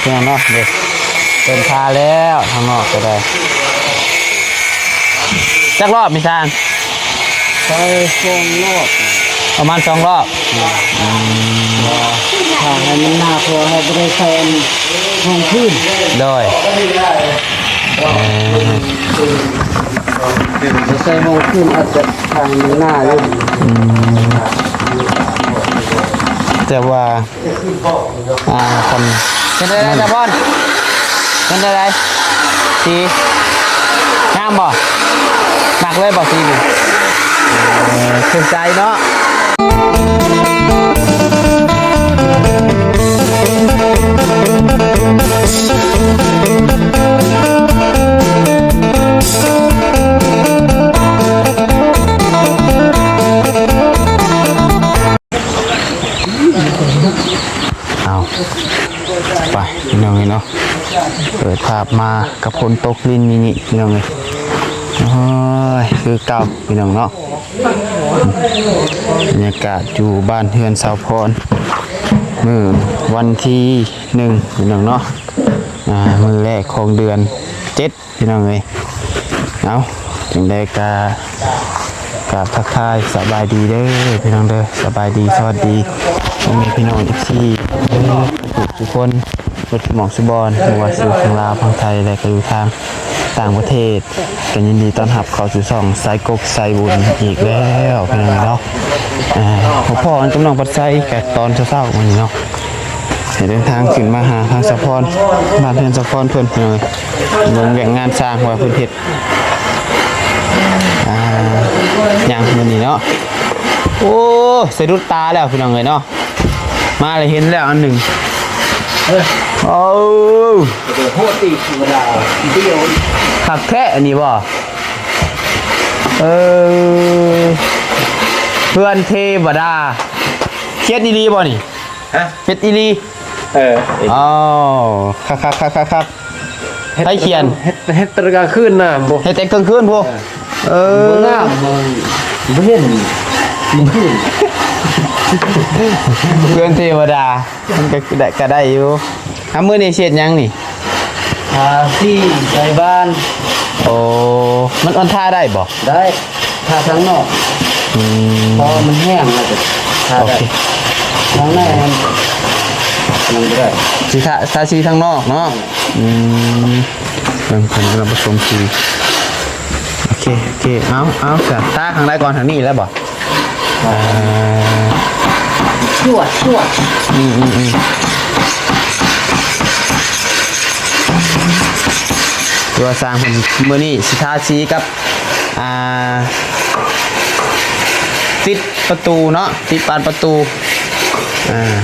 ພີ່ນ້ອງເນາະ ເດີ ເດີນທາງແລ້ວ ທາງນອກກໍໄດ້ ຈັກຮອບມີຊ່າງ? ໄປສອງຮອບ ປະມານສອງຮອບ ອືມ ຖ້າໃຫ້ມັນໜ້າ ເພາະເຮົາບໍ່ໄດ້ໃສ່ອັນຮອງພື້ນ ໂດຍ ເອີ ໃສ່ຮອງພື້ນອາດຈະ ທາງມັນໜ້າຢູ່ ອືມ ແຕ່ວ່າ ອ່າ ຄັນ ເປັນໄດ໋ ສະພອນ ເປັນໄດ໋ ສີງາມບໍ່? ມັກເລີຍບໍ່ສີນີ້? ເອີ ຖືກໃຈເນາະ. ເອົາ ໄປພີ່ນ້ອງເອີຍເນາະ ເປີດພາບມາກັບຝົນຕົກລິນນີ້ໆ ພີ່ນ້ອງເອີຍ ໂອ້ຍ ຄືເກົ່າພີ່ນ້ອງເນາະ ບັນຍາກາດຢູ່ບ້ານເຮືອນຊາວພອນ ມື້ວັນທີໜຶ່ງ ພີ່ນ້ອງເນາະ ອ່າ ມື້ແລກຂອງເດືອນເຈັດ ພີ່ນ້ອງເອີຍ ເອົາ ຈັ່ງໃດກະກາບທັກທາຍສະບາຍດີເດີພີ່ນ້ອງເດີ ສະບາຍດີ ສະຫວັດດີພໍ່ແມ່ພີ່ນ້ອງ ເອັຟຊີ ເບິດທຸກຄົນ ເບິດໝ່ອງສຸບ່ອນ ບໍ່ວ່າຊິຢູ່ທາງລາວ ທາງໄທ ແລະ ກະຢູ່ທາງຕ່າງປະເທດ ກະຍິນດີຕ້ອນຮັບເຂົ້າສູ່ຊ່ອງສາຍກົກສາຍບຸນອີກແລ້ວ ພີ່ນ້ອງເນາະ ອ່າ ພໍ້ກັນກັບນ້ອງພັດໄຊກະຕອນເຊົ້າໆ ມື້ນີ້ເນາະ ໄດ້ເດີນທາງຂຶ້ນມາຫາທາງສາວພອນ ບ້ານເຮືອນສາວພອນເພິ່ນ ພີ່ນ້ອງເອີຍ ເບິ່ງວຽກງານຊ່າງວ່າເພິ່ນເຮັດ ອ່າ ຫຍັງມື້ນີ້ເນາະ ໂອ້ ສະດຸດຕາແລ້ວພີ່ນ້ອງເອີຍເນາະ ມາແລ້ວເຫັນແລ້ວອັນໜຶ່ງ ເອີ ໂອ້ ໂຫດອີກ ທຳມະດາ ດຽວ ຄັກແທ້ອັນນີ້ບໍ່? ເອີ ເຮືອນເທວະດາ ຂຽນອີ່ຫຼີບໍ່ນີ້? ຮະ? ເຮັດອີ່ຫຼີ? ເອີ ເຮັດ ເອົາ ຄັກໆໆໆ ໃຜຂຽນ? ເຮັດ ເຮັດແຕ່ກາງຄືນນະ ບໍ່ ເຮັດແຕ່ກາງຄືນພຸ້ນ ເອີ ເອີ ບໍ່ງາມ ບໍ່ ບໍ່ເຫັນ ເຮືອນເທວະດາ ມັນກະໄດ້ ກະໄດ້ຢູ່ ອາ ມື້ນີ້ຊິເຮັດຫຍັງນີ້? ທາສີໃສ່ບ້ານ ໂອ້ ມັນ ມັນທາໄດ້ບໍ່? ໄດ້ ທາທາງນອກ ອືມ ເພາະວ່າມັນແຫ້ງແລ້ວກໍທາໄດ້ ໂອເຄ ທາງໃນມັນ ມັນບໍ່ໄດ້ ຊິທາ ທາສີທາງນອກເນາະ ອືມ ເບິ່ງເພິ່ນກຳລັງປະສົມສີ ໂອເຄ ໂອເຄ ເອົາ ເອົາ ທາທາງໃດກ່ອນ ທາງນີ້ແລ້ວບໍ່? ອ່າ ສວດ ສວດ ອືມ ອືມ ອືມ ຄືວ່າຊ່າງເພິ່ນມື້ນີ້ຊິທາສີກັບ ອ່າ ຕິດປະຕູເນາະ ຕິດບານປະຕູ ອ່າ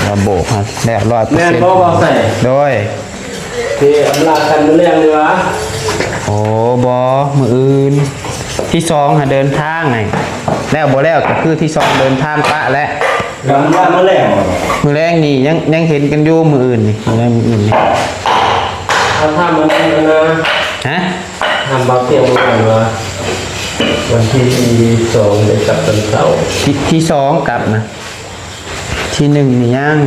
ລະໂບກໃຫ້ແລ້ວຮ້ອຍເປີເຊັນ ແມ່ນບໍ່ ບໍ່ໃສ່ ໂດຍ ຊິອຳລາກັນມື້ແລງດີຫວາ? ໂອ້ ບໍ່ ມື້ອື່ນ ທີສອງຫາເດີນທາງໃຫ້ ແລ້ວບໍ່ແລ້ວກໍຄືທີສອງເດີນທາງປະແຫຼະ ກະອຳລາມື້ແລງ ມື້ແລງນີ້ຍັງ ຍັງເຫັນກັນຢູ່ ມື້ອື່ນນີ້ ມື້ແລງມື້ອື່ນນີ້ ຖ້າຖາມມັນນະ ຮະ? ຖາມບ່າວສຽງເບິ່ງວ່າ ວັນທີສອງໄດ້ກັບຕອນເຊົ້າ ທີ ທີສອງກັບນະ ທີໜຶ່ງນີ້ຍັງ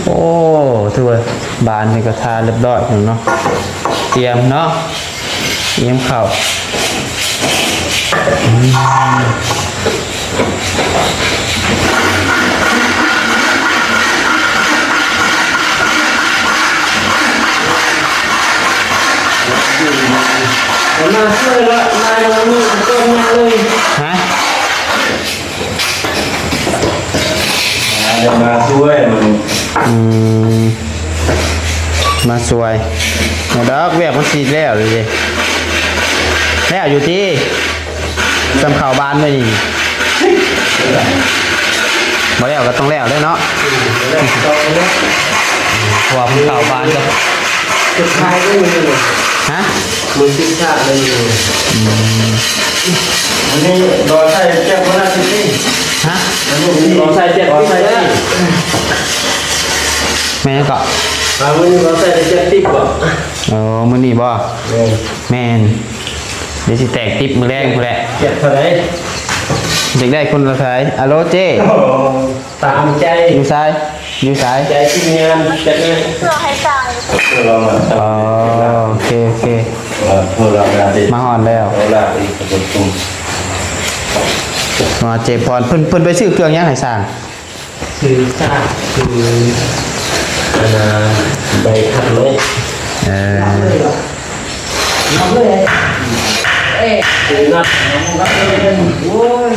ໂອ້ ຖືວ່າບານນີ້ກໍທາລຽບຮ້ອຍເນາະ ຕຽມເນາະ ຕຽມເຂົ້າ ອືມ ມາຊ່ວຍລະ ມາເລີຍ ເລີ່ມເລີຍ ຮະ? ມາຊ່ວຍມັນ ອືມ ມາຊ່ວຍ ດອກວຽກມັນຊິແລ້ວເດ ແລ້ວຢູ່ຕິ ສ່ຳເຂົ້າບ້ານໄວ້ນີ້ ບໍ່ແລ້ວກໍຕ້ອງແລ້ວແຫຼະເນາະ ເພາະວ່າມັນເຂົ້າບ້ານກໍ ສຸດທ້າຍກໍມື້ນີ້ ຮະ? ມື້ສຸດທ້າຍເລີຍ ອືມ ມື້ນີ້ລໍໃສ່ແຈັບບໍ່ໄດ້ຕິ ຮະ? ມື້ນີ້ລໍໃສ່ແຈັບບໍ່ໄດ້ຕິ ແມ່ນກໍ ອ່າ ມື້ນີ້ລໍໃສ່ແຈັບຕິບບໍ່? ເອີ ມື້ນີ້ບໍ່? ແມ່ນ ແມ່ນ ດຽວຊິແຕກຕິບມື້ແລງພຸ້ນແຫຼະ ແຈັບເທົ່າໃດ? ຢາກໄດ້ຄົນລະສາຍ. ອາໂລເຈ້ ຕາມໃຈ ຢູ່ໃສ? ຢູ່ໃສ? ໃຈທີມງານຈັດງານ ເພື່ອໃຫ້ສ້າງ ອໍ ໂອເຄ ໂອເຄ ມາຮອດແລ້ວ. ວ່າເຈພອນ ເພິ່ນ ເພິ່ນໄປຊື້ເຄື່ອງຫຍັງໃຫ້ສ້າງ? ຊື້ຊາກ ຊື້ອັນນ່າ ໃບຄັດໄມ້. ເອີ ຊື້ນັດ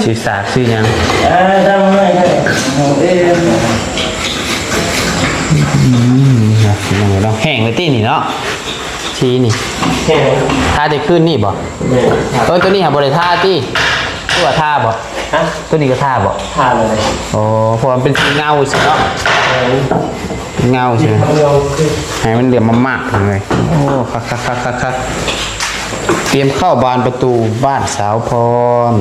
ຊື້ສາກ ຊື້ຫຍັງ? ເອີ ດຳໄມ້ ເອີ ອືມ ເນາະ ແຫ້ງແລ້ວຕິນີ້ເນາະ ສີນີ້ແຫ້ງ. ທາແຕ່ຄືນນີ້ບໍ່? ແມ່ນ. ເອີ ໂຕນີ້ຫາບໍ່ໄດ້ທາຕິ? ຄືວ່າທາບໍ່? ຮະ? ໂຕນີ້ກໍທາບໍ່? ທາເລີຍ. ໂອ້ ເພາະວ່າມັນເປັນສີເງົາຊື່ເນາະ. ເງົາຊື່ ໃຫ້ມັນເຫຼືອມມາກໆເລີຍ. ໂອ້ ຄັກໆໆໆ ຕຽມເຂົ້າບານປະຕູບ້ານສາວພອນ.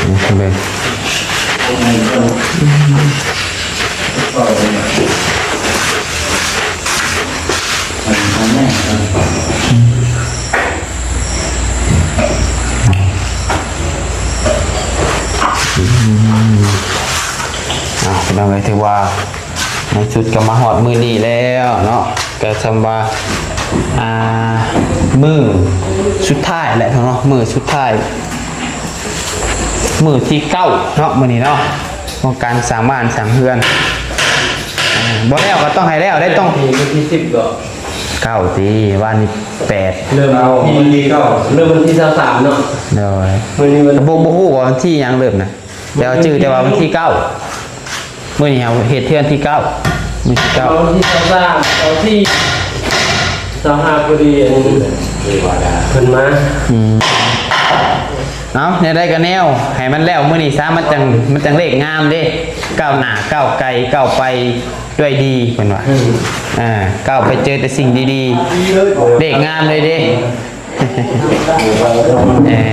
ນີ້ເບິ່ງ ອ້າວ ພີ່ນ້ອງເອີຍ ຖືວ່າໃນທີ່ສຸດກໍມາຮອດມື້ນີ້ແລ້ວເນາະ. ກໍສ່ຳວ່າ ອ່າ ມື້ສຸດທ້າຍແຫຼະເນາະ ມື້ສຸດທ້າຍ ມື້ທີເກົ້າເນາະ ມື້ນີ້ເນາະ ຂອງການສ້າງບ້ານສ້າງເຮືອນ. ອ່າ ບໍ່ແລ້ວກໍຕ້ອງໃຫ້ແລ້ວໄດ້ ຕ້ອງ ມື້ທີສິບກໍ ເກົ້າຕິ ວານນີ້ແປດ ເລີ່ມວັນທີ ເລີ່ມວັນທີຊາວສາມເນາະ. ໂດຍ ມື້ນີ້ວັນ ບໍ່ ບໍ່ຮູ້ວ່າວັນທີຫຍັງເລີ່ມນະ ແຕ່ວ່າຈື່ແຕ່ວ່າວັນທີເກົ້າ. ມື້ນີ້ເຮົາເຮັດເຮືອນທີເກົ້າ ມື້ທີເກົ້າ ວັນທີຊາວສາມ ຊາວສີ່ ຊາວຫ້າ ພໍດີອັນເພິ່ນມາ. ອືມ ເອົາ ແນວໃດກໍແນວ ໃຫ້ມັນແລ້ວມື້ນີ້ຊະ ມັນຈັ່ງ ມັນຈັ່ງເລີກງາມເດ້ ກ້າວໜ້າ ກ້າວໄກ ກ້າວໄປດ້ວຍດີ ເພິ່ນວ່າ. ອືມ ອ່າ ກ້າວໄປເຈີແຕ່ສິ່ງດີໆ ເລີກງາມເລີຍເດ້. ເອີ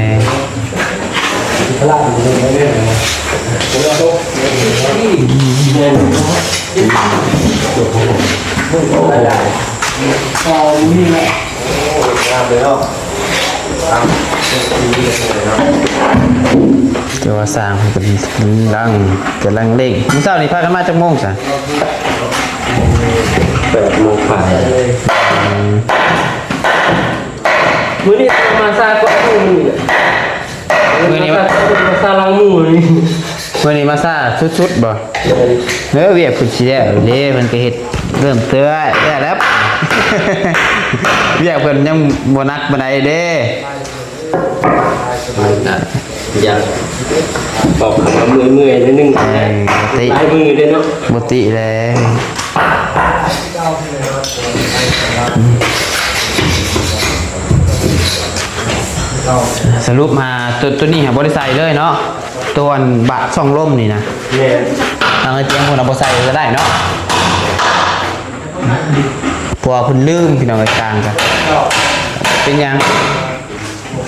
ແຕ່ວ່າຊ່າງເພິ່ນກຳລັງ ກຳລັງເລັ່ງ. ມື້ເຊົ້ານີ້ພາກັນມາຈັກໂມງຊະ? ແປດໂມງປາຍ. ອືມ ມື້ນີ້ມາຊ້າກວ່າມື້ນີ້ ມື້ນີ້ມາຊ້າ ມາຊ້າຫຼັງໝູ່ນີ້. ມື້ນີ້ມາຊ້າສຸດໆບໍ່? ເອີ ວຽກເພິ່ນຊິແລ້ວເດ້ ເພິ່ນກໍເຮັດເລີ່ມເຕີແລ້ວແຫຼະ ວຽກເພິ່ນຍັງບໍ່ໜັກປານໃດເດ້. ຢາກອອກຄຳວ່າເມື່ອຍໆໜ້ອຍໜຶ່ງ ເອີ ບໍ່ຕິ ຫຼາຍມື້ເດ້ເນາະ ບໍ່ຕິແລ້ວ. ສະຫຼຸບມາ ໂຕ ໂຕນີ້ຫາບໍ່ໄດ້ໃສ່ເລີຍເນາະ ໂຕອັນບາດຊ່ອງລົມນີ້ນະ. ແມ່ນ. ທາງໄອ້ຕຽງພຸ້ນນະບໍ່ໃສ່ກໍໄດ້ເນາະ ເພາະວ່າເພິ່ນລືມ ພີ່ນ້ອງເອີຍ ຕ່າງກັນ ເປັນຫຍັງ?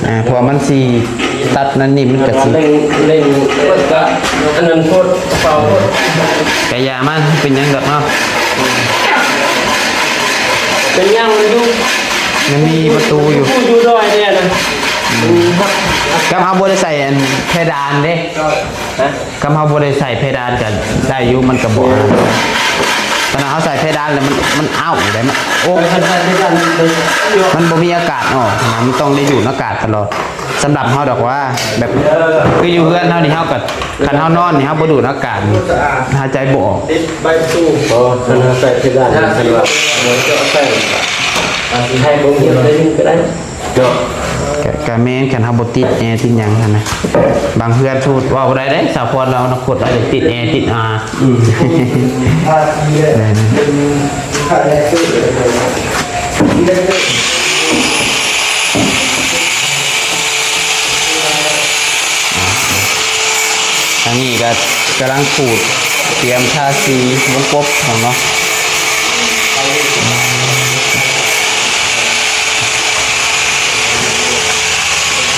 ອ່າ ເພາະວ່າມັນຊິຕັດນັ້ນນີ້ ມັນກະຊິ ເລັ່ງ ເລັ່ງ ກະອັນນັ້ນໂພດ ເປົ່າໂພດ ກະຢ່າມັນ ເປັນຫຍັງດອກເນາະ ເປັນຫຍັງມັນຢູ່ ມັນມີປະຕູຢູ່ ຢູ່ ຢູ່ດອຍແດ່ນະ. ອືມ ຄັນເຮົາບໍ່ໄດ້ໃສ່ອັນເພດານເດ້ ຮະ? ຄັນເຮົາບໍ່ໄດ້ໃສ່ເພດານກໍໄດ້ຢູ່ ມັນກໍບໍ່ອັນນັ້ນ ຄັນເຮົາໃສ່ເພດານແລ້ວມັນ ມັນເອົ້າໄດ້ ມັນ ໂອ້ ມັນ ມັນບໍ່ມີອາກາດອອກນະ ມັນຕ້ອງໄດ້ດູດອາກາດຕະຫຼອດ. ສຳລັບເຮົາດອກວ່າ ແບບ ຄືຢູ່ເຮືອນເຮົານີ້ ເຮົາກໍ ຄັນເຮົານອນນີ້ ເຮົາບໍ່ດູດອາກາດ ຫາຍໃຈບໍ່ອອກ. ຕິດໃບປະຕູ ບໍ່ ຄັນເຮົາໃສ່ເພດານ ຄັນວ່າບໍ່ເຈາະໃສ່ ໃຫ້ບໍ່ມີໄດ້ຍິນກໍໄດ້. ເນາະ ກະ ກະແມ່ນ ຄັນເຮົາບໍ່ຕິດແອຕິດຫຍັງຫັ້ນນະ ບາງເຮືອນ ສົມມຸດ ເວົ້າບໍ່ໄດ້ເດ້ ສາວພອນລາວອະນາຄົດອາດຈະຕິດແອຕິດອາ. ອືມ ທາງນີ້ກໍກຳລັງຂູດ ຕຽມທາສີວົງກົບເນາະ.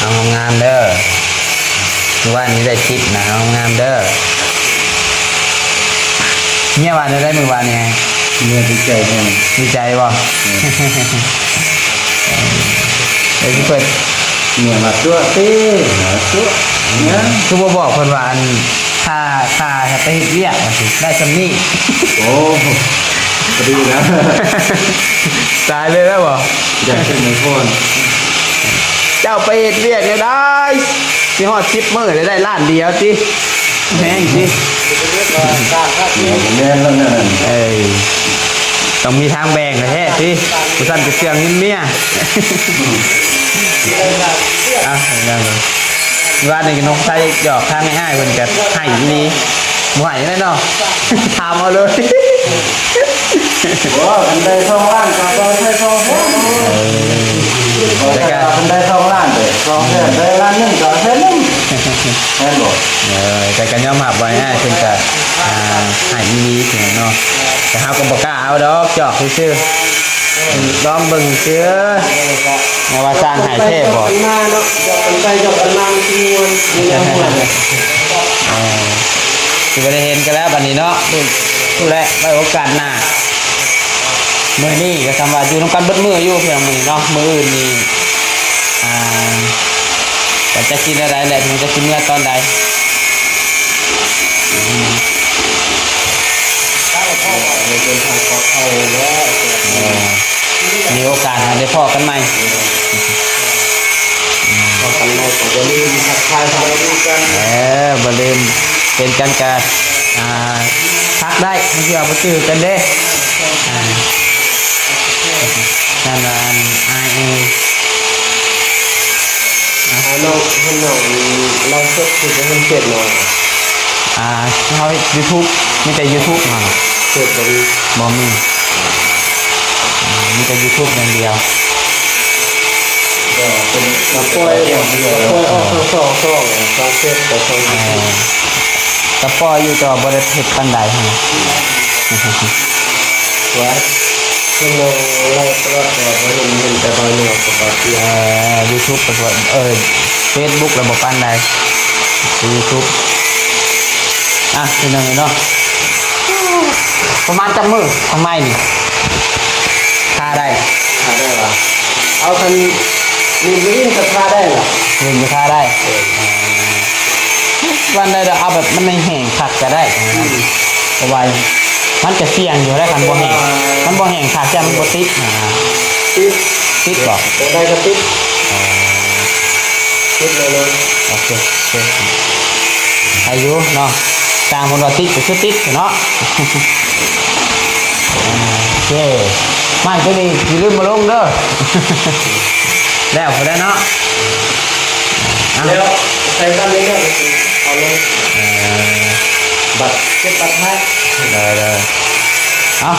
ເອົາງາມໆເດີ ມື້ວານນີ້ໄດ້ຕິບນະ ເອົາງາມໆເດີ. ເມຍວ່າແນວໃດມື້ວານນີ້? ເມຍດີໃຈແຮງ. ດີໃຈບໍ່? ເອີ ເອີ ຊິເປີດ ເມຍວ່າຕົວະເຕ ຕົວະເນຍ ຄືບໍ່ບອກເພິ່ນວ່າ ອັນ ຄ່າ ຄ່າໄປເຮັດວຽກວ່າຊິໄດ້ສ່ຳນີ້. ໂອ້ ພໍດີນະ ຕາຍເລີຍແລ້ວບໍ? ຢາກເປັນໄອໂຟນ ເຈົ້າໄປເຮັດວຽກແນວໃດ ຊິຮອດສິບມື້ໄດ້ລ້ານດຽວຕິ ແພງຕິ. ແມ່ນແລ້ວນັ້ນ ເອີຍ ຕ້ອງມີທາງແບ່ງແທ້ໆຕິ ບໍ່ຊັ້ນຈະເຊື່ອງເງິນເມຍ. ອ່ະ ເອົາຫຍັງ ວານນີ້ກໍນົກໄຊຫຍອກທາງອ້າຍເພິ່ນກໍໃຫ້ອີ່ຫຼີ ບໍ່ໃຫ້ແລ້ວເນາະ ຖາມເອົາເລີຍ. ໂອ້ ຄັນໄດ້ສອງລ້ານກໍຕ້ອງໃຊ້ສອງແສນ ເອີ ແຕ່ກໍຄັນໄດ້ສອງລ້ານເດ້ ສອງແສນ ໄດ້ລ້ານໜຶ່ງກໍແສນໜຶ່ງ ແມ່ນບໍ່? ເອີ ແຕ່ກໍຍອມຮັບວ່າອ້າຍເພິ່ນກໍ ອ່າ ໃຫ້ອີ່ຫຼີເນາະ ແຕ່ເຮົາກໍບໍ່ກ້າເອົາດອກ ຈອກຊື່ໆ ລອງເບິ່ງຊື່ ແມ່ນວ່າຊ່າງໃຫ້ແທ້ບໍ່? ມາເນາະ ຢອກກັນໄປຢອກກັນມາ ມັນຊິມ່ວນ ມີແນວມ່ວນ ເອີ ຊິບໍ່ໄດ້ເຫັນກັນແລ້ວບັດນີ້ເນາະ ພຸ້ນແຫຼະ ໄວ້ໂອກາດໜ້າ. ມື້ນີ້ກໍສ່ຳວ່າຢູ່ນຳກັນເບິດມື້ຢູ່ພຽງມື້ນີ້ເນາະ ມື້ອື່ນນີ້ ອ່າ ກໍຈັກຊິແນວໃດແຫຼະ ເພິ່ນຈັກຊິເມືອຕອນໃດ. ເອີ ມີໂອກາດຫາໄດ້ພໍ້ກັນໃໝ່ ພໍ້ກັນໃໝ່ກໍຢ່າລືມທັກທາຍສະບາຍດີກັນ ເອີ ບໍ່ລືມ ເປັນກັນກະ ອ່າ ທັກໄດ້ ບາງເທື່ອບໍ່ຈື່ກັນເດ້ ອ່າ ນັ້ນລະ ອັນ ອ້າຍເອີຍ ອ່າ ນ້ອງ ເຫັນນ້ອງລາວສົດຄືຈະເຫັນເຟດນ້ອງ ອ່າ ເຮົາເຮັດຢູທູບ ມີແຕ່ຢູທູບຫັ້ນ ເຟດບໍ່ມີ ບໍ່ມີ ມີແຕ່ຢູທູບຢ່າງດຽວ ກໍປ່ອຍ ກໍປ່ອຍອອກທັງສອງຊ່ອງ ທັງເຟດກັບຊ່ອງຢູທູບ ເອີ ກໍປ່ອຍຢູ່ ແຕ່ວ່າບໍ່ໄດ້ເຮັດປານໃດຫັ້ນ ວ່າເຫັນນ້ອງໄລຟ໌ຕະຫຼອດ ແຕ່ວ່າບໍ່ເຫັນ ເຫັນແຕ່ບ່າວໜວດກັບບ່າວເຊຍ ເອີ ຢູທູບກໍ ເອີ ເຟດບຸກລະບໍ່ປານໃດ ຢູທູບ ອ່ະ ພີ່ນ້ອງເນາະ ປະມານຈັກມື້ທາງໃໝ່ນີ້ ຖ້າໄດ້ ຖ້າໄດ້ຫວາ? ເອົາ ຄັນມີມື້ອື່ນກໍຖ້າໄດ້ລະ ມື້ອື່ນກໍຖ້າໄດ້ ເອີ ວັນໃດເອົາແບບມັນແຫ້ງຄັກກໍໄດ້ ອືມ ເພາະວ່າມັນກະສ່ຽງຢູ່ແລ້ວ ຄັນບໍ່ແຫ້ງ ຄັນບໍ່ແຫ້ງຄັກ ຢ້ານມັນບໍ່ຕິດຫັ້ນນະ ຕິດ ຕິດບໍ່? ບໍ່ໄດ້ກໍຕິດ ອໍ ຕິດແນ່ນອນ ໂອເຄ ໂອເຄ ອາຍຸເນາະ ຊ່າງເພິ່ນວ່າຕິດກໍຄືຕິດເນາະ ໂອເຄ ໄມ້ຕົວນີ້ຢ່າລືມມາລົງເດີ ແລ້ວພຸ້ນແຫຼະເນາະ ເອົາ ແລ້ວໃສ່ກັນເລີຍເດີ ເອົາລົງ ເອີ ບັດເກັບບັດໄວ້ ໄດ້ໆ ເອົາ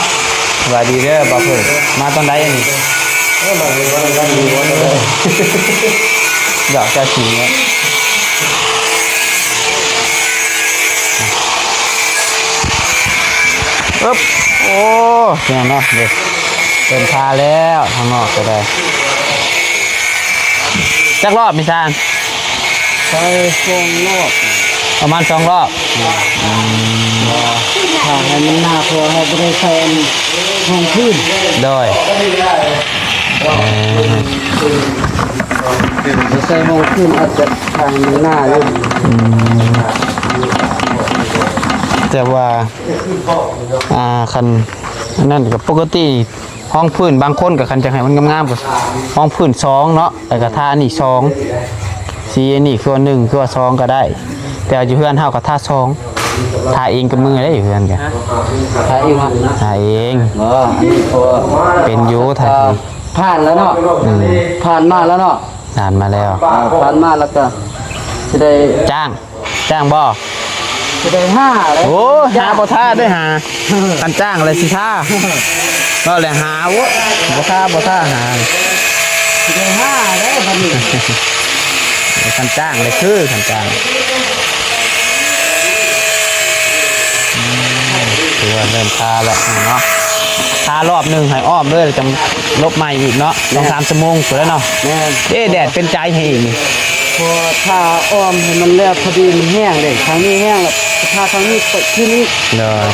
ສະບາຍດີເດີບ່າວເພິ່ນ ມາຕອນໃດອັນນີ້? ເອີ ມາຢູ່ບ້ານກັນ ຢູ່ບ້ານກັນ ຢາກຈະກິນເນາະ ອຶບ ໂອ້ ພີ່ນ້ອງເນາະ ເດີ ເດີນທາງແລ້ວ ທາງນອກກໍໄດ້ ຈັກຮອບມີຊ່າງ? ໃສ່ສອງຮອບ ປະມານສອງຮອບ ອືມ ຖ້າໃຫ້ມັນໜາ ເພາະວ່າເຮົາບໍ່ໄດ້ໃສ່ອັນຮອງພື້ນ ໂດຍ ເອີ ໃສ່ຮອງພື້ນອາດຈະ ຖ້າໃຫ້ມັນໜາຢູ່ ອືມ ແຕ່ວ່າ ອ່າ ຄັນ ອັນນັ້ນກໍປົກກະຕິ ຮອງພື້ນບາງຄົນກໍຄັນຈະໃຫ້ມັນງາມໆ ກໍຮອງພື້ນສອງເນາະ ແລ້ວກໍທາອັນນີ້ສອງ ສີອັນນີ້ຄືວ່າໜຶ່ງ ຄືວ່າສອງກໍໄດ້ ແຕ່ວ່າຢູ່ເຮືອນເຮົາກໍທາສອງ ທາເອງກັບມືເດ້ ຢູ່ເຮືອນກໍ ທາເອງເນາະ ທາເອງ ບໍ່ ອັນນີ້ເພາະວ່າ ເປັນຢູ່ ທາ ອ່າ ເອງ ຜ່ານແລ້ວເນາະ ອືມ ຜ່ານມາແລ້ວເນາະ ຜ່ານມາແລ້ວ ອ່າ ຜ່ານມາແລ້ວກໍຊິໄດ້ຈ້າງ ຈ້າງບໍ່? ຊິໄດ້ຫາເດ້ ໂອ້ຍ ຫາບໍ່ທ່າເດ້ຫາ ຄັນຈ້າງແລ້ວຊິທ່າ ເວົ້າແລ້ວຫາ ໂອ້ຍ ບໍ່ທ່າ ບໍ່ທ່າຫາ ຊິໄດ້ຫາເດ້ບັດນີ້ ຄັນຈ້າງແລ້ວຄື ຄັນຈ້າງ ອືມ ຖືວ່າເລີ່ມທ່າແລ້ວເນາະ ທ່າລອບໜຶ່ງໃຫ້ອ້ອມເລີຍ ແລ້ວຈັ່ງລົບໃໝ່ອີກເນາະ ແມ່ນ ສອງສາມຊົ່ວໂມງພຸ້ນແຫຼະເນາະ ແມ່ນ ເອີ ແດດເປັນໃຈໃຫ້ອີກນີ້ ພໍຖ້າອ້ອມໃຫ້ມັນແລ້ວພໍດີ ມັນແຫ້ງເດ້ ທາງນີ້ແຫ້ງແລ້ວ ຖ້າທາງນີ້ໄປຂຶ້ນອີກ ໂດຍ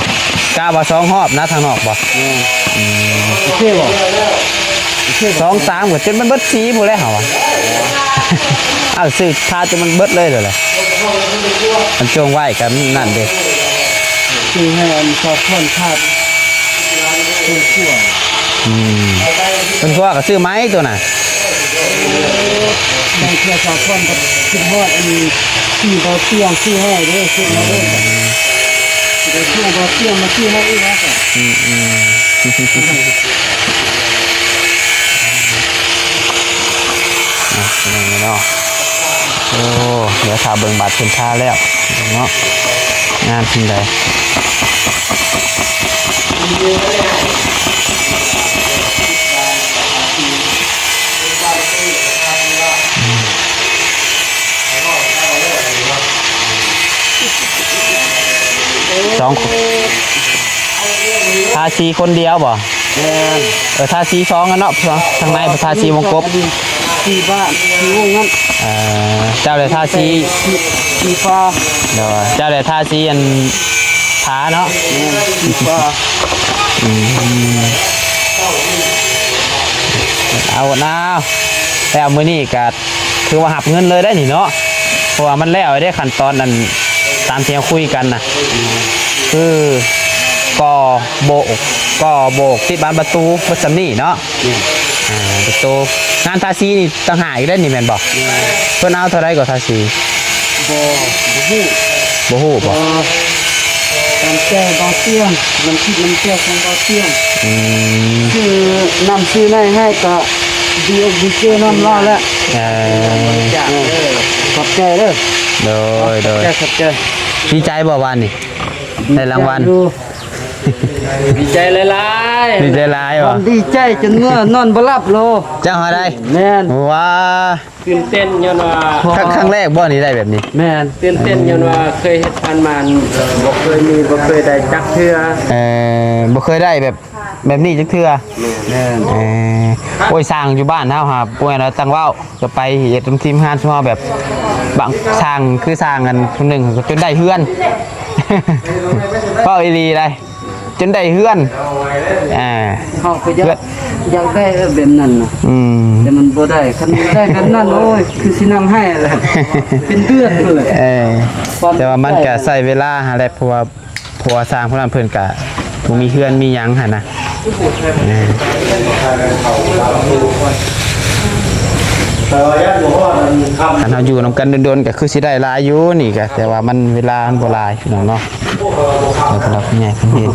ກະວ່າສອງຮອບນະ ທາງນອກບໍ່? ແມ່ນ ອືມ ໂອເຄບໍ່? ໂອເຄບໍ່? ສອງສາມກໍຈົນມັນເບິດສີພຸ້ນແຫຼະເຮົາວ່າ ເອົາ ຊື້ທາດຈົນມັນເບິດເລີຍແຫຼະ ມັນຈົ່ງໄວ້ກັນນັ້ນເດ້. ຊື້ໃຫ້ອັນຊາວຄວນທາດຄົວຄົວ ອືມ ຄົວຄົວກໍຊື້ໃໝ່ໂຕນະ ໃຫ້ເພື່ອຊາວຄວນກໍຄິດຮອດອັນ ທີ່ເບົາຕຽງຊື້ໃຫ້ເດ້ ຊື້ມາເລີຍ ອືມ ຊິໄດ້ຊ່ວງເບົາຕຽງມາຊື້ໃຫ້ອີກແລ້ວ ອືມ ອືມ ອ່ະ ນີ້ເນາະ ໂອ້ ດຽວຖ້າເບິ່ງບາດເພິ່ນທາແລ້ວເນາະ ງາມສ່ຳໃດ. ສອງ ທາສີຄົນດຽວບໍ່? ແມ່ນ ເອີ ທາສີສອງອັນເນາະ ທາງໃນທາສີວົງກົບ ສີບ້ານ ສີວົງນັ້ນ ເອີ ເຈົ້າໄດ້ທາສີ ສີ ສີຟ້າ ໂດຍ ເຈົ້າໄດ້ທາສີອັນ ຝາເນາະ ແມ່ນ ສີຟ້າ ອືມ ເອົານາ ແລ້ວມື້ນີ້ກະ ຖືວ່າຮັບເງິນເລີຍໄດ໋ນີ້ເນາະ ເພາະວ່າມັນແລ້ວເດ້ ຂັ້ນຕອນນັ້ນ ຕາມທີ່ເຮົາຄຸຍກັນນະ ຄື ກໍໂບກ ກໍໂບກ ຕິດບານປະຕູ ເບິດສ່ຳນີ້ເນາະ ແມ່ນ ອ່າ ປະຕູ ງານທາສີນີ້ຕ່າງຫາກອີກໄດ໋ນີ້ແມ່ນບໍ່? ແມ່ນ ເພິ່ນເອົາເທົ່າໃດກໍທາສີ? ບໍ່ ບໍ່ຮູ້ ບໍ່ຮູ້ບໍ່? ບໍ່ ການແກ້ບ່າວຕຽງ ນ້ຳຈິດນ້ຳແຈ່ວຂອງບ່າວຕຽງ ອືມ ຊື້ນ້ຳຊື້ໃນໃຫ້ກໍດີອົກດີໃຈນຳລາວແຫຼະ ເອີ ເອີ ຂອບໃຈເດີ ໂດຍ ຂອບໃຈ ໂດຍ ຂອບໃຈ ດີໃຈບໍ່ວານນີ້ ໄດ້ລາງວັນ ດີໃຈຢູ່ ດີໃຈຫຼາຍໆ ດີໃຈຫຼາຍບໍ່? ດີໃຈຈົນເມື່ອນອນບໍ່ຫຼັບໂລ ເຈົ້າຫາໄດ້ ແມ່ນ ວ້າ ຕື່ນເຕັ້ນຍ້ອນວ່າ ຄັ້ງ ຄັ້ງແລກບໍ່ນີ້ໄດ້ແບບນີ້? ແມ່ນ ຕື່ນເຕັ້ນຍ້ອນວ່າເຄີຍເຮັດຜ່ານມາ ບໍ່ເຄີຍມີ ບໍ່ເຄີຍໄດ້ຈັກເທື່ອ ເອີ ບໍ່ເຄີຍໄດ້ແບບ ແບບນີ້ຈັກເທື່ອ ແມ່ນ ເອີ ໂອ້ຍ ຊ່າງຢູ່ບ້ານເຮົາຫາ ບໍ່ແມ່ນວ່າຕັ້ງເວົ້າ ກໍໄປເຮັດນຳທີມງານຊຸມເຮົາ ແບບບາງຊ່າງ ຄືຊ່າງອັນຜູ້ໜຶ່ງຈົນໄດ້ເຮືອນ ເວົ້າອີ່ຫຼີໄດ໋ ຈົນໄດ້ເຮືອນ ອ່າ ເຮົາກໍຢາກ ເຮືອນ ຢາກໄດ້ແບບນັ້ນນະ ອືມ ແຕ່ມັນບໍ່ໄດ້ ຄັນໄດ້ແບບນັ້ນ ໂອ້ຍ ຄືຊິນັ່ງໄຫ້ແຫຼະ ເປັນເດືອນພຸ້ນແຫຼະ ເອີ ແຕ່ວ່າມັນກະໃຊ້ເວລາຫັ້ນແຫຼະ ເພາະວ່າ ເພາະວ່າຊ່າງຜູ້ນັ້ນເພິ່ນກະບໍ່ມີເຮືອນມີຫຍັງຫັ້ນນະ ເອີ ຄັນເຮົາຢູ່ນຳກັນດົນໆ ກໍຄືຊິໄດ້ຫຼາຍຢູ່ນີ້ກະ ແຕ່ວ່າມັນ ເວລາມັນບໍ່ຫຼາຍພີ່ນ້ອງເນາະ ແລ້ວກໍລັບໃຫຍ່ເພິ່ນເຮັດ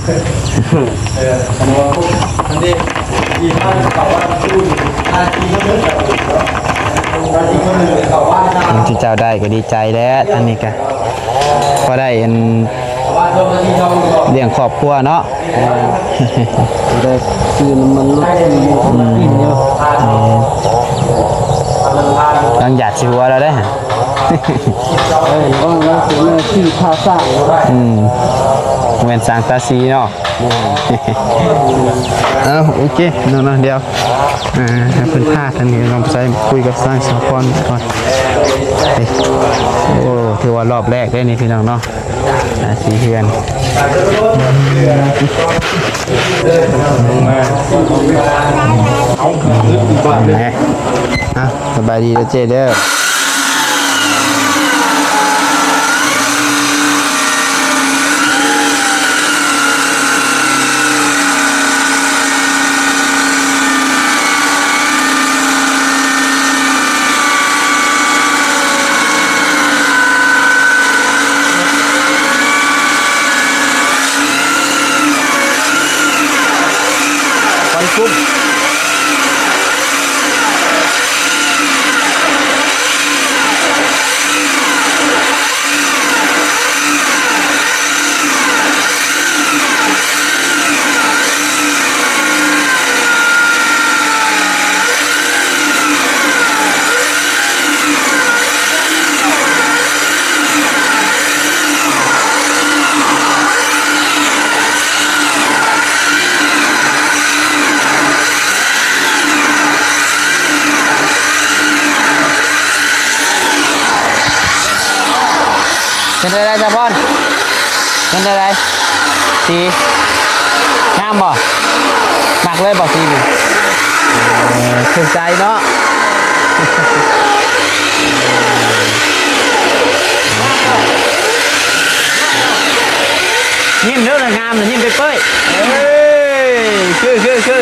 ທີ່ເຈົ້າໄດ້ກໍດີໃຈແຫຼະ ທາງນີ້ກະ ພໍໄດ້ອັນ ລ້ຽງຄອບຄົວເນາະ ໄດ້ຊື້ນ້ຳມັນລົດ ຊື້ຢູ່ກິນຢູ່ ອືມ ຫຼັງຢາດຊິຫົວແລ້ວເດ້ ເອີ ລອງ ລອງຊື້ຊື້ຜ້າສ້າງ ອືມ ບໍ່ແມ່ນສ້າງຕາສີເນາະ ເອົ້າ ໂອເຄເນາະ ດຽວ ອ່າ ໃຫ້ເພິ່ນພາທາງນີ້ ລອງໃຊ້ຄຸຍກັບຊ່າງສາຄອນກ່ອນ ເອີ ໂອ້ ຖືວ່າລອບແລກເດ້ນີ້ພີ່ນ້ອງເນາະ ອ່າ ສີ່ເຮືອນ ເອົາ ສະບາຍດີເດີເຈ້ເດີ. ເປັນจั่งใด สาวพร เป๋นจั่งใด สี งามบ่ มักเลยบ่ สีนี้ เออ ถูกใจเนาะ ຍິ້ມເດີ້ ງາມນະ ຍິ້ມເປີຍໆ ເອີຍ ຄື ຄື ຄື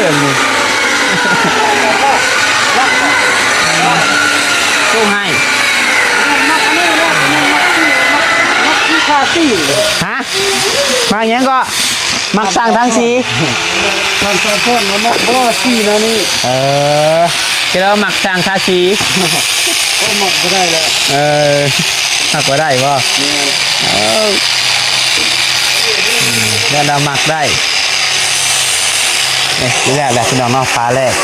ສົ່ງໃຫ້ ຮະ ມາຫຍັງເກາະ? ມັກສ້າງທາງສີ ທ່ານສອງຄົນມາມັກບໍ່ສີແນວນີ້ ເອີ ທີ່ລາວມັກສ້າງທາສີ ໂອ້ ມັກບໍ່ໄດ້ແລ້ວ ເອີ ມັກບໍ່ໄດ້ບໍ່? ແມ່ນ ເອີ ອືມ ແລ້ວລາວມັກໄດ້ ເອີ ຊິແລ້ວແລ້ວພີ່ນ້ອງເນາະ ຝາແລກ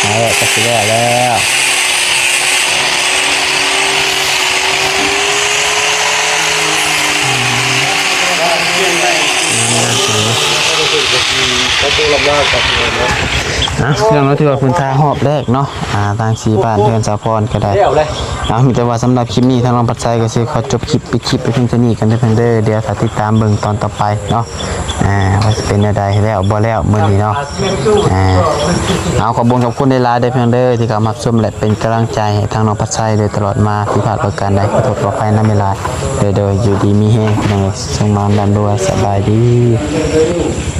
ຝາແລກກໍຊິແລ້ວແລ້ວ. ອ່ະ ພີ່ນ້ອງເນາະ ຖືວ່າເພິ່ນທາຮອບແລກເນາະ ອ່າ ທາງສີບ້ານເຮືອນສາວພອນກໍໄດ້ ແລ້ວເລີຍ ອ່າ ມີແຕ່ວ່າສຳລັບຄລິບນີ້ ທາງນ້ອງພັດໄຊກໍຊິຂໍຈົບຄລິບ ປິດຄລິບໄປພຽງເທົ່ານີ້ກັນເດີເພິ່ນເດີ ດຽວຖ້າຕິດຕາມເບິ່ງຕອນຕໍ່ໄປເນາະ. ອ່າ ວ່າຈະເປັນແນວໃດ ແລ້ວບໍ່ແລ້ວມື້ນີ້ເນາະ ອ່າ ເອົາ ຂອບຄຸນຂອບຄຸນຫຼາຍໆເດີເພິ່ນເດີ ທີ່ເຂົ້າມາຮັບຊົມ ແລະ ເປັນກຳລັງໃຈໃຫ້ທາງນ້ອງພັດໄຊໂດຍຕະຫຼອດມາ ຜິດພາດປະການໃດ ຂໍໂທດຂໍອະໄພນຳຫຼາຍໆ ໂດຍ ໂດຍ ຢູ່ດີມີແຮງ ພີ່ນ້ອງເອີຍ ສຸກໝານ ລ່ຳລວຍ ສະບາຍດີ.